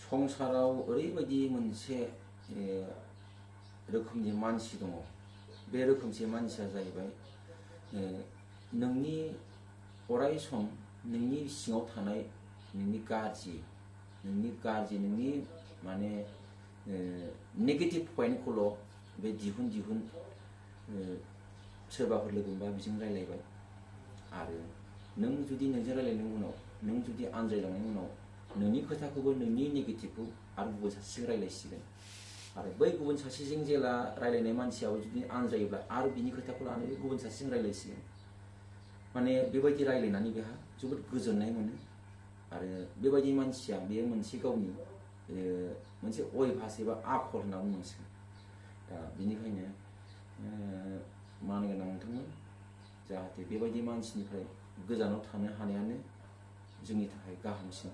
संसाराव ओरैबायदि मोनसे रोखोमनि मानसि दङ। बे रोखोमसे मानसिया जाहैबाय नोंनि अराय सम नोंनि सिङाव थानाय नोंनि गाज्रि माने नेगेटिभ पइन्टखौल' बे दिहुन सोरबाफोर लोगो मोनबा बिजों रायलायबाय आरो नों जुदि नोंजों रायलायनायनि उनाव नों जुदि आनज्रायलांनायनि उनाव नोंनि खोथाखौबो नोंनि नेगेटिभखौ आरो गुबुन सासेजों रायलायसिगोन आरो बै गुबुन सासेजों जेला रायलायनाय मानसियाबो जुदि आनज्रायोब्ला आरो बिनि खोथाखौ लानानै गुबुन सासेजों रायलायसिगोन। माने बेबायदि रायलायनानै बेहा जोबोद गोजोननाय मोनो आरो बेबायदि मानसिया बेयो मोनसे गावनि मोनसे अयभास एबा आखल होनना बुंनांसिगोन। दा बिनिखायनो मानो गोनां नोंथांमोन जाहाथे बेबायदि मानसिनिफ्राय गोजानाव थानो हानायानो जोंनि थाखाय गाहामसिन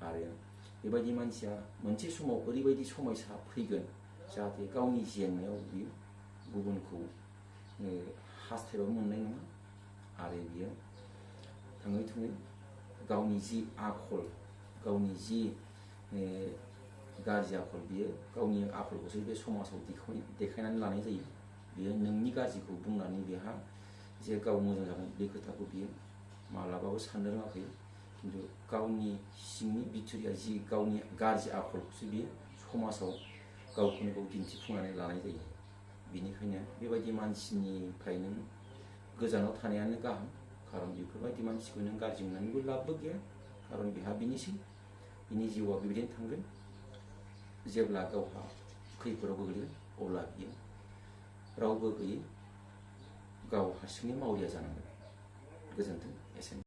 आरो बेबायदि मानसिया मोनसे समाव ओरैबायदि समयसा फैगोन जाहाथे गावनि जेंनायाव बियो गुबुनखौ हास्थायबाबो मोननाय नङा आरो बियो थाङै थुङै गावनि जि आखल गावनि जि गाज्रि आखल बियो गावनि आखलखौसो बे समाजाव देखायनानै लानाय जायो। बियो नोंनि गाज्रिखौ बुंनानै बेहा जे गाव मोजां जागोन बे खोथाखौ बियो माब्लाबाबो साननो रोङाखै। खिन्थु गावनि सिंनि बिथुरिया जि गावनि गाज्रि आखलखौसो बियो समाजाव गावखौनो गाव दिन्थिफुंनानै लानाय जायो। बिनिखायनो बेबायदि मानसिनिफ्राय नों गोजानाव थानायानो गाहाम। खारन बेफोरबायदि मानसिखौ नों गाज्रि मोननानैबो लाबबो गैया। खारन बेहा बिनि जिउआ बेबायदिनो थांगोन। जेब्ला गावहा खैफोदाव गोग्लैगोन अब्ला बियो रावबो गैयै गाव हारसिङै मावरिया जानांगोन। गोजोन्थों। एसेनोसै।